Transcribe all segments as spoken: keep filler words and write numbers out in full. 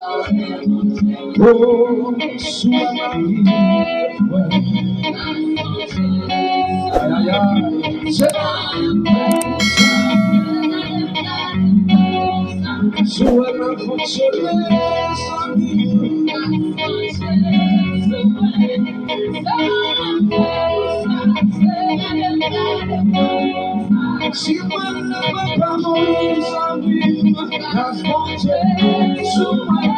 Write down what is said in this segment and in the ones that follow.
Oh, sou la vi, ay, ay, ay. Sou la fonksyone, zanmi. Si mwen leve pa mouri, zanmi, gras Bondye sou mwen.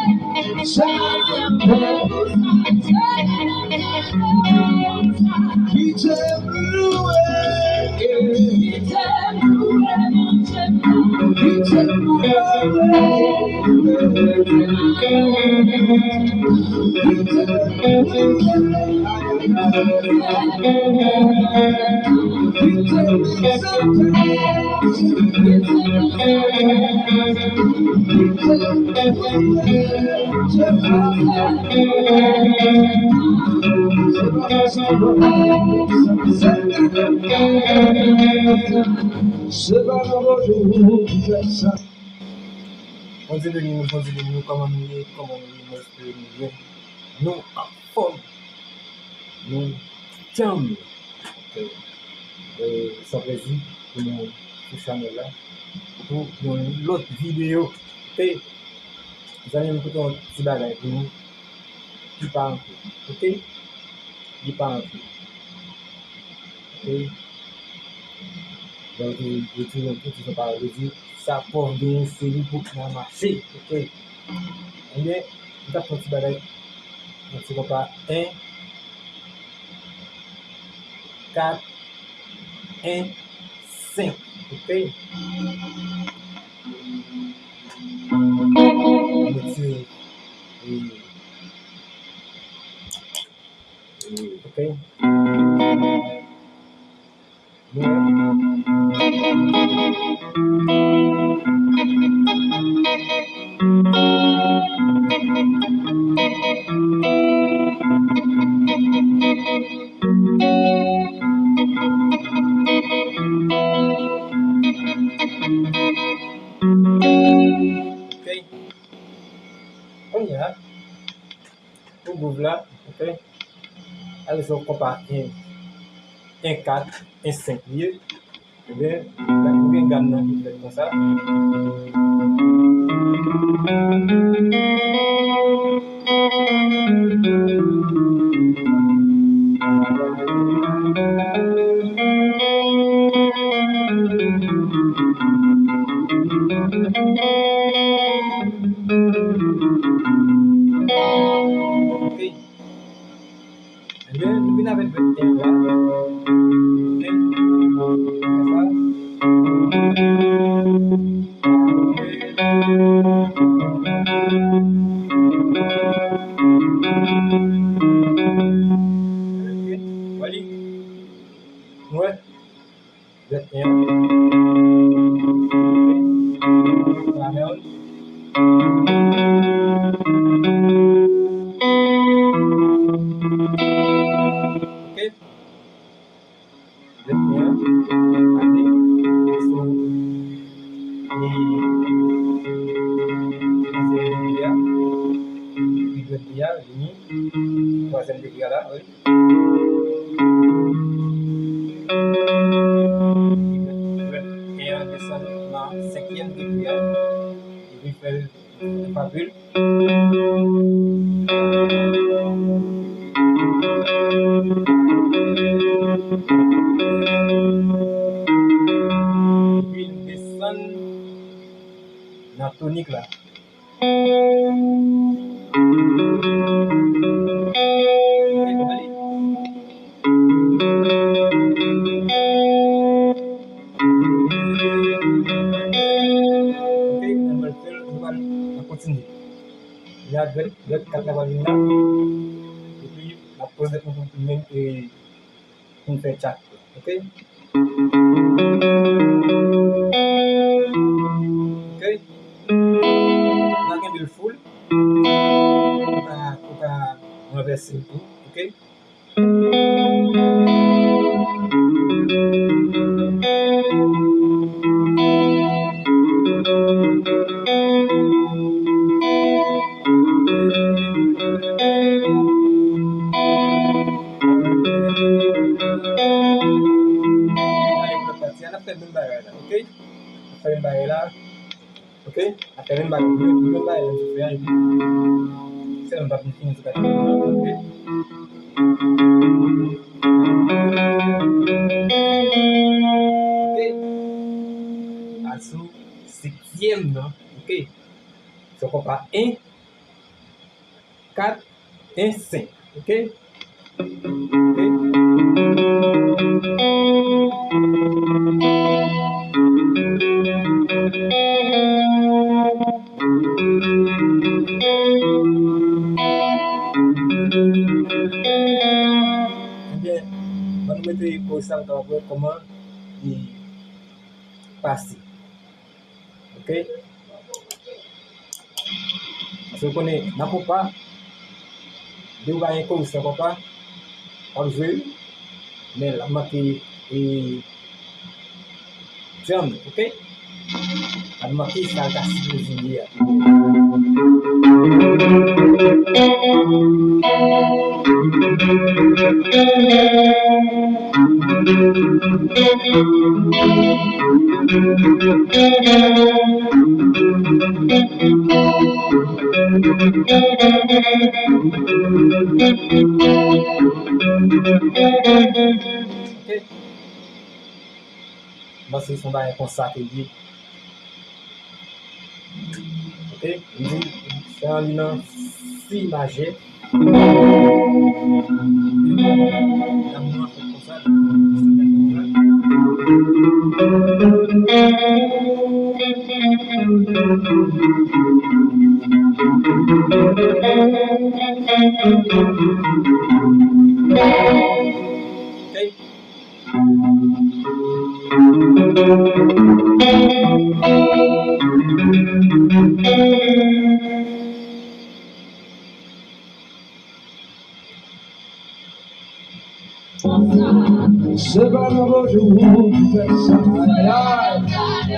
Kite m louwe. Kite m louwe. Se pa nan vodou ki fè sa. Bondye beni nou, Bondye beni nou, kòman nou ye, kòman nou ye, mwen espere nou byen. Nou anfòm, nou djanm. E, e, se yon plezi pou nou sou chanèl la, pou yon lòt videyo. Ok? Zanmi m, m pote yon ti bagay pou nou ki pa anpil. Ok? Li pa anpil. Ok? Donk, yo, yo di yon, yo di yon pawòl, yo di, sa pòv genyen, se li pou k nan mache. Ok? Ebyen, m t ap fè yon ti bagay, yon ti konpa, en, kat, en, senk. Ok? M retire, e, e, ok? Nou wè. Ok. Kounye a, pou gwouv la, ok? Ale sou konpa en, en kat, en senk li ye. Ebyen, ou gen gam nan ki fèt konsa. Ok. Ebyen, nou vin avèk dwèt en an la. Ok. Konsa. Ok. Wè li? Nou wè? Dwèt en an. Ok. Nan men w. Ok. Dwèt en an. Ale. Sou. E. Dezyèm degre a. Epi dwèt li a, vini. Twazyèm degre a la, wi. Dwèt en an desann nan senkyèm degre a, epi fè l papil. Epi l desann nan tonik la. Ok, nou pral fè l, nou pral kontinye. Kounye a dwèt, dwèt kat la pral vin la. Epi, n ap poze pou, pou, pou, pou n fè tchak. Ok? Ok? N a kenbe l full. Ou ka, ou ka ranvèse l tou. Ok? la. Ok? Apre menm bagay, menm bagay la sou fè a, epi sèlman pa fin fini sou kat. Ok? Ok? Al sou senkyèm nan. Ok? Se konpa en, kat, en, senk. Ok? Ok? Ebyen, ban nou mete koz sa, nou kapab wè kòman li pase. Ok? Paske w konnen, nan konpa, depi w pa gen koris nan konpa, w ap jwe wi, men l ap manke, e, djanm, ok? L ap manke sa l ta sipoze ye a. Ok. M panse se yon bagay konsa ke l ye. Ok, m di, fè an li nan si majè. N ap nou an fè konsa, si majè konsa. Ok. Se pa nan vodou pou fè sa. Ay, ay.